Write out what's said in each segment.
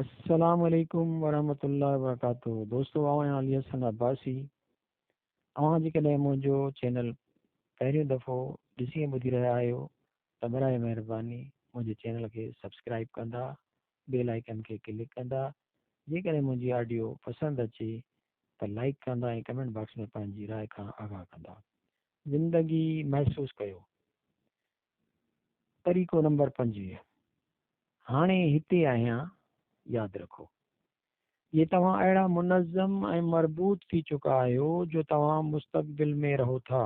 السلام عليڪم ورحمة الله وبرڪاته دوستو آئون آهيان علي حسن عباسي اوهان جيڪڏهن منهنجو چينل پهريون دفعو ڏسي ۽ ٻڌي رهيا آهيو ته برائي مهرباني منهنجي چينل کي سبسڪرائب ڪندا بيل آئيڪن کي ڪلڪ ڪندا جيڪڏهن منهنجي آڊيو پسند اچي ته لائيڪ ڪندا ۽ ڪمينٽ باڪس ۾ پنهنجي راء کان آگاهه ڪندا زندگي محسوس ڪيو طريقو نمبر 25، هاڻي هتي آهيان، ياد رکو. جي توهان اهڙا منظم ۽ مربوط ٿي چڪا آهيو جو توهان مستقبل ۾ رهو ٿا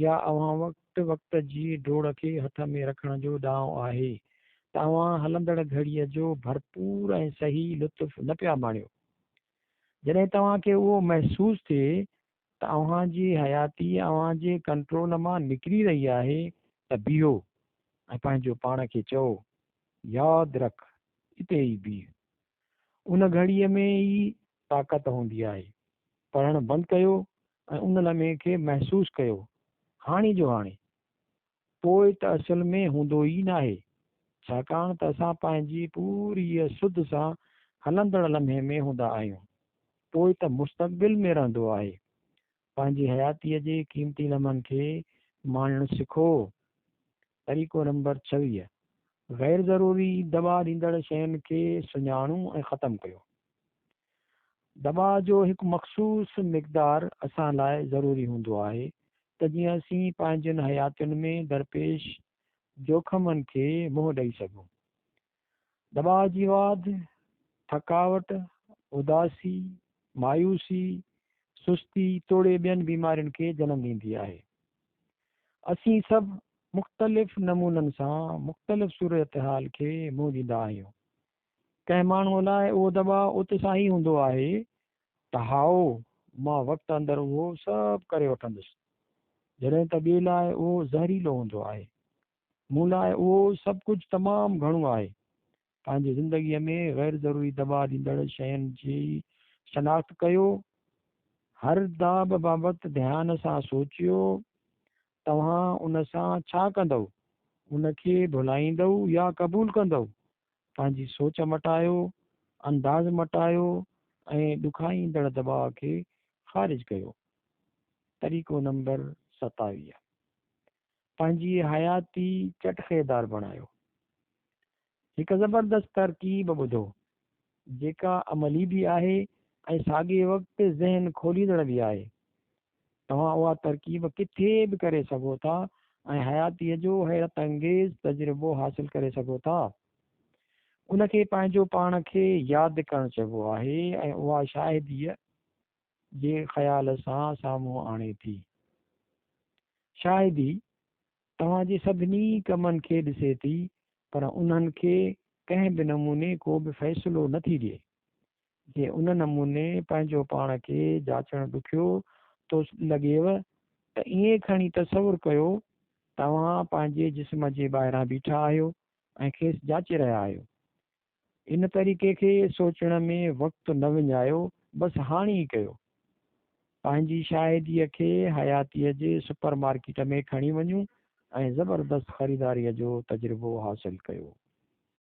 يا اوهان وقت وقت جي ڊوڙ کي هٿ ۾ رکڻ جو ڏانء آهي ته اوهان هلندڙ گهڙيء جو ڀرپور ۽ صحيح لطف نه پيا ماڻيو. جڏهن توهان کي اهو محسوس ٿئي ته اوهان جي حياتي اوهان جي ڪنٽرول مان نڪري رهي آهي ته بيهو ۽ پنهنجو پاڻ کي چئو، ياد رک، اتي ئي بيهه. ان گهڙيء ۾ ئي طاقت هوندي آهي. پڙهڻ بند ڪيو ۽ ان لمحي کي محسوس ڪيو، هاڻي جو هاڻي. پوء ته اصل ۾ هوندو ئي ناهي، ڇاڪاڻ ته اسان پنهنجي پوريء سڌ سان هلندڙ لمحي ۾ هوندا آهيون. پوء ته مستقبل ۾ رهندو آهي. پنهنجي حياتيء جي قيمتي لمحن کي ماڻڻ سکو. طريقو نمبر 26، غير ضروري دٻاء ڏيندڙ شين کي سڃاڻو ۽ ختم ڪيو. دٻاء جو هڪ مخصوص مقدار اسان لاء ضروري هوندو آهي ته جيئن اسين پنهنجين حياتين ۾ درپيش جوکمن کي منهن ڏئي سگهون. دٻاء جي واڌ، ٿڪاوٽ، اداسي، مايوسي، سستي توڙي ٻين بيمارين کي جنم ڏيندي آهي. اسين سڀ مختلف نمونن سان مختلف صورتحال کي منهن ڏيندا آهيون. ڪنهن ماڻهوء لاء اهو دٻاء اتساهي هوندو آهي ته هائو، مان وقت اندر اهو سڀ ڪري وٺندس، جڏهن ته ٻئي لاء اهو زهريلو هوندو آهي. مون لاء اهو سڀ ڪجهه تمام گهڻو آهي. پنهنجي زندگيء ۾ غير ضروري دٻاء ڏيندڙ شين جي شناخت ڪيو. هر داٻ بابت ڌيان سان سوچيو. توهان ان سان ڇا ڪندؤ؟ ان کي ڀلائيندؤ يا قبول ڪندؤ؟ پنهنجي سوچ مٽايو، انداز مٽايو ۽ ڏکائيندڙ دٻاء کي خارج ڪيو. طريقو نمبر 27، پنهنجي حياتي چٽخيدار بڻايو. هڪ زبردست ترڪيب ٻڌو، جيڪا عملي به آهي ۽ ساڳئي وقت ذهن کوليندڙ به آهي. توهان اها ترڪيب ڪٿي به ڪري سگهو ٿا ۽ حياتيء جو حيرت انگيز تجربو حاصل ڪري سگهو ٿا. ان کي پنهنجو پاڻ کي ياد ڪرڻ چئبو آهي ۽ اها شاهديء جي خيال سان سامهون آڻي ٿي. شاهدي توهان جي سڀني ڪمن کي ڏسي ٿي پر انهن کي ڪنهن به نموني ڪو به فيصلو نه ٿي ڏئي. جي ان نموني پنهنجو پاڻ کي جاچڻ ڏکيو ٿو لڳيو ته ائين کڻي تصور ڪيو توهان پنهنجي جسم جي ٻاهران بيٺا آهيو ۽ کيس جاچي رهيا آهيو. ان طريقي کي سوچڻ ۾ وقت نه وڃايو بس هاڻي ئي ڪيو. پنهنجي شاهديء کي حياتيء جي سپر مارڪيٽ ۾ کڻي وڃو ۽ زبردست خريداريء جو تجربو حاصل ڪيو.